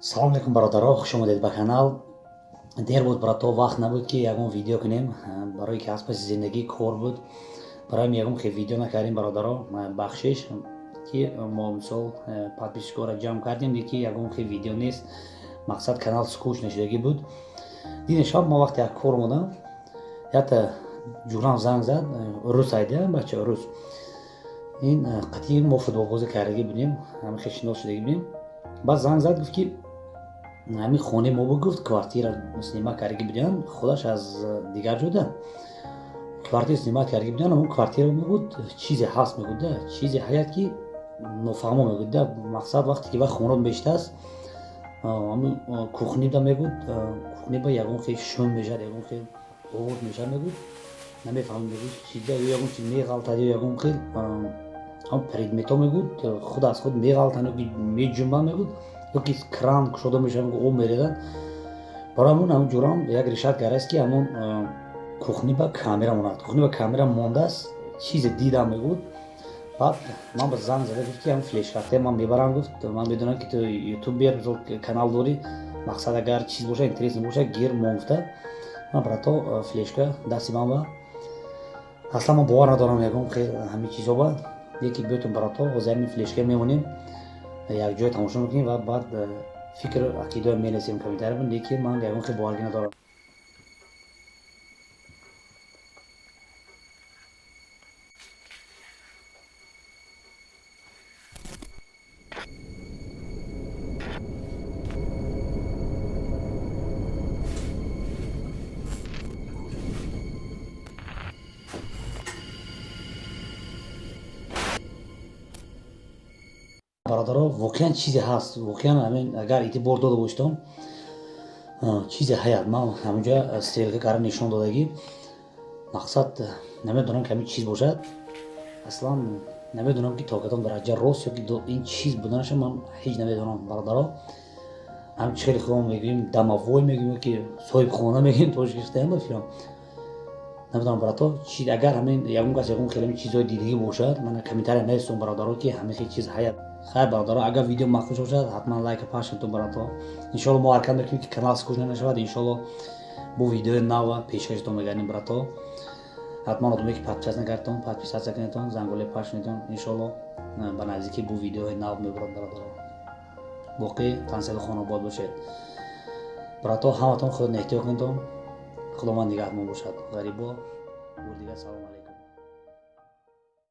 Салом алейкум, бародаро, хуш омадед ба канал. Дер буд, брато, вақт набуд, ки ягон видео кунем, барое ки аз паси зиндагӣ кор буд. Барои ягон хел видео накардем, бародаро, бахшиш, ки мо мисол подписчикоро ҷамъ кардем, ки ягон хел видео нест. Мақсад, канал скучно шудагӣ буд. Дини шаб мо вақте як кор омадам, якта ҷурам занг зад, рус айда, бача рус. Ин қатъи мо футболбозӣ кардагӣ будем, ҳамин хел шинос шудагӣ будем. Баъд занг зад, гуфт, ки ҳамин хонаи мо буд, гуфт, квартира снимать кардагӣ будем, худаш аз дигар ҷода квартира снимать кардагӣ будем. Ҳамон квартира, мегӯд, чизе ҳаст, мегӯд, да, чизе ҳаят, ки нофаҳмо, мегӯд, да. Мақсад, вақте ки вай хона мешитааст, ҳамин кухнида, мегӯд, кухниба ягон хел шум мешавад, ягон хел овоз мешавад, мегӯд, намефаҳмам, мегӯд, чиза ё ягон чиз меғалтад ё ягон хел ҳам предметҳо, мегӯд, худ аз худ меғалтанд ё меҷунбанд, мегӯд, ёки кран кушода мешавад, об мерезад. Барои ҳамон ҳамин ҷурам як решать кардааст, ки ҳамон кухниба камера монад. Кухниба камера мондааст, чизе дидам, мегӯд. Баъд ман ба занг зада гуфт, ки ҳамин флешкарта ман мебарам, гуфт, ман медонам, ки ту ютубер, канал дорӣ, мақсад, агар чиз бошад, интересно бошад, гир мон, гуфта. Ман, брато, флешка дасти ман ба аслан ман бовар надорам ягон хел ҳамин чизҳо ба, лекин биётун, брато, ҳозир ҳамин флешка мемонем, якҷоя тамошо мекунем ва баъд фикр ақидао менависем комментария. Лекин ман ягон хел боваргӣ надорам. Бародаро, воқеан чизе ҳаст, воқеан ҳамин агар эътибор дода бошедон, чизе ҳаят. Ман ҳаминҷа стрелка карда нишон додагӣ. Мақсад, намедонам, ки ҳамин чиз бошад, аслан намедонам, ки то кадом дараҷа рост ё ки ин чиз буданаша ман ҳеҷ намедонам, бародаро. Ҳам чи хеле худо мегӯем, домовой мегӯем, ки соҳибхона мегӯем тоҷикистон ба фирам, намедонам, брато. Агар ҳамин ягон кас ягон хел ҳамин чизҳои дидагӣ бошад, ман комментария нависум, бародаро, ки ҳамин хел чиз ҳаят. Хайр, бародаро, агар видео мақбул бошад, ҳатман лайка пахш кунед, брато. Иншоалло, мо ҳаракат мекунем, ки канал скучно нашавад. Иншоалло, бо видеои нава пешкашатон мегардем, брато. Ҳатман одаме, ки подписаться накардтон, подписаться кунедтон, занголе пахш кунедтон. Иншоалло, ба наздикӣ бо видеои нав мебурад, бародаро. Боқӣ тансиҳату хонобод бошед, брато. Ҳаматон худ эҳтиёт кунедтон, Худованд нигаҳбон бошад. Ғарибо бурдига, салом алейкум.